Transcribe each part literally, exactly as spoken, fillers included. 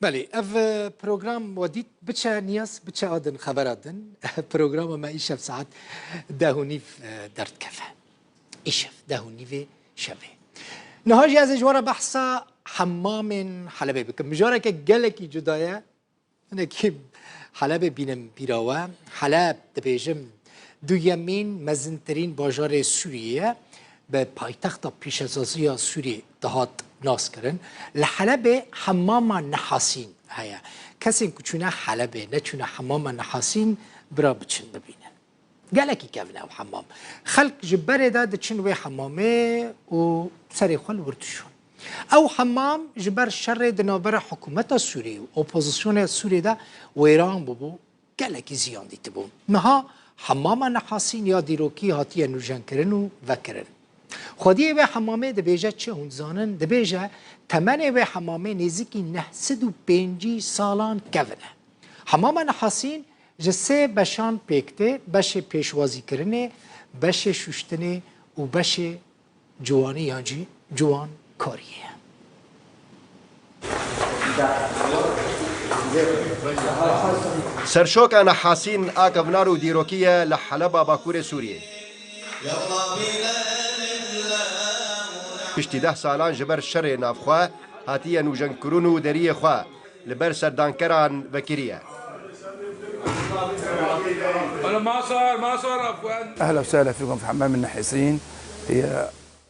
Belê, ev, e, program we dît, biçe Niyaz, biçe a din, xebera din. Programa me îşev saet deh û nîv, e, derdikeve. Îşev, deh û nîvê şevê. Niha jî ez ê ji we re behsa hemamên Helebê bikim. Mijareke gelekî cuda ye. Hinekî Helebê bînim bîra we. Heleb, dibêjim, duyemîn mezintirîn bajarê Sûriyê ye. Bi paytexta pîşesaziya Sûriyê dihat naskirin. Li Helebê hemama Nehasîn heye. Kesên ku çûne Helebê, neçûne hemama Nehasîn, bira biçin bibînin. Gelekî kevn e ew hemam. Xelk ji berê de diçin wê hemamê û serê xwe li wir dişon. Ew hemam ji ber şerê di navbera hikûmeta Sûriyê û opozisyonê Sûriyê de wêran bûbû, gelekî ziyan dîtibû. Niha hemama Nehasîn ya dîrokî hatiye nûjenkirin û vekirin. Xwediyê wê hemamê dibêje çi hûn dizanin? Dibêje temenê wê hemamê nêzîkî neh sed û pêncî salan kevin e. Hemama Nehasîn ji sê beşan pêk tê, beşê pêşwazîkirinê, beşê şûştinê û beşê ciwanî yan jî ciwankariyê ye. Serşoka Nehasîn a kevnar û dîrokî ye li Heleba Bakurê Sûriyê. Piştî deh salan ji ber şerê navxwe hatiye nûjenkirin û deriyê xwe li ber serdankeran vekiriye. أهلا وسهلا فيكم في حمام النحاسين. هي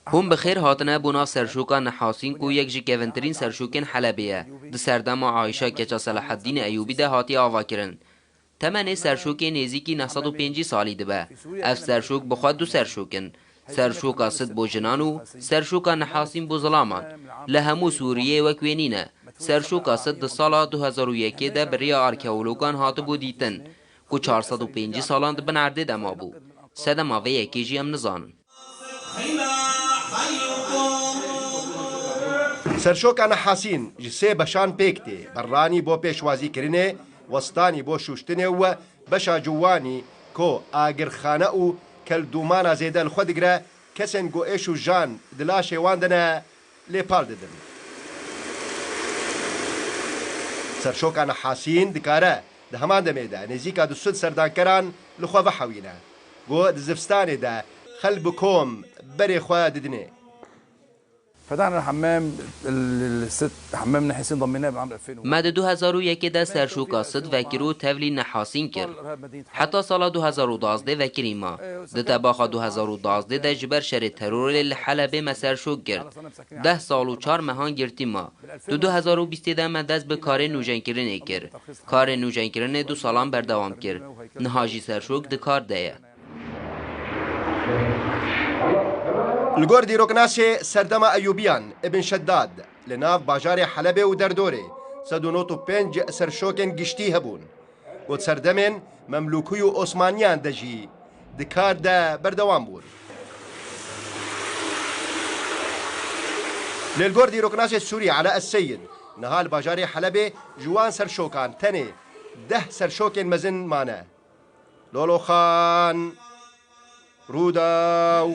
Hûn bi xêr hatine bona serşoka Nehasîn ku yek ji kevintirîn serşokên Helebê ye. Di serdema Ayşa keça Selaheddînê Eyûbî de hatiye avakirin. Temenê serşokê nêzîkî neh sed û pêncî salî dibe. Ev serşok bi xwe du serşok in. Serşoka Sid bo jinan û serşoka Nehasîn bo zilaman. Li hemû Sûriyê wek wê nîne. Serşoka Sid di sala du hezar û yekê de bi riya arkeologan hatibû dîtin ku çar sed û pêncî salan di bin erdê de mabû. Sedema vê yekê jî em nizanin. Serşoka Nehasîn ji sê beşan pêk tê, berranî bo pêşwazîkirinê, westanî bo şûştinê û beşa ciwanî ku agirxane û keldûmana zêde li xwe digire, kesên ku êş û jan di laşê wan de ne, lê pal didin. Serşoka Nehasîn dikare di heman demê de nêzîka du sed serdankeran li xwe vehewîne. Ku di zivistanê de xelk bi kom berê xwe didinê. فتحنا الحمام ال- الست حمام نحاسين ضميناه بعام ألفين و Me di du hezar û yekê de serşoka Sid vekir û tevlî Nehasîn kir. Heta sala du hezar û duwazdeh vekirî ma. Di tebaxa du hezar û duwazdeh de ji ber şerê terorê li Helebê me serşok girt. Deh sal û çar mehan girtî ma. Di du hezar û bîstê de me dest bi karê nûjenkirinê kir. Karê nûjenkirinê du salan berdewam kir. Niha jî serşok di kar de ye. Li gor dîroknasê serdema Eyûbiyan Ibn Şeddad, li nav bajarê Helebê û derdorê sed û nod û pênc serşokên giştî hebûn. Got serdemên Memlûkû û Osmaniyan de jî di kar de berdewam bûn. Lê li gor dîroknasê Sûrî Ela Es-Seyid, niha li bajarê Helebê ji wan serşokan tenê deh serşokên mezin mane. Loloxan, Rûdaw.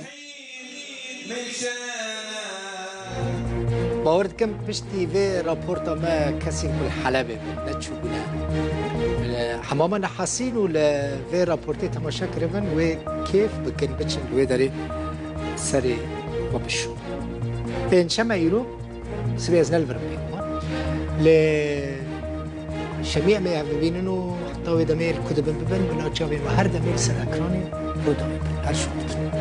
Bawer dikim piştî vê raporta me kesên ku li Helebê bin neçûbûne. Li Hemama Nehasîn û li vê raportê temaşe kiribin wê kêf bikin biçin li wê derê serê xwe bişon. Pêncşeme îro, sibê ez ne li vir bûm. Lê şemî em ê hev bibînin û heta wê demê li ku dibin bibin, bila çavên me her demê li ser ekranê Rûdawê bin. Her şoxtin.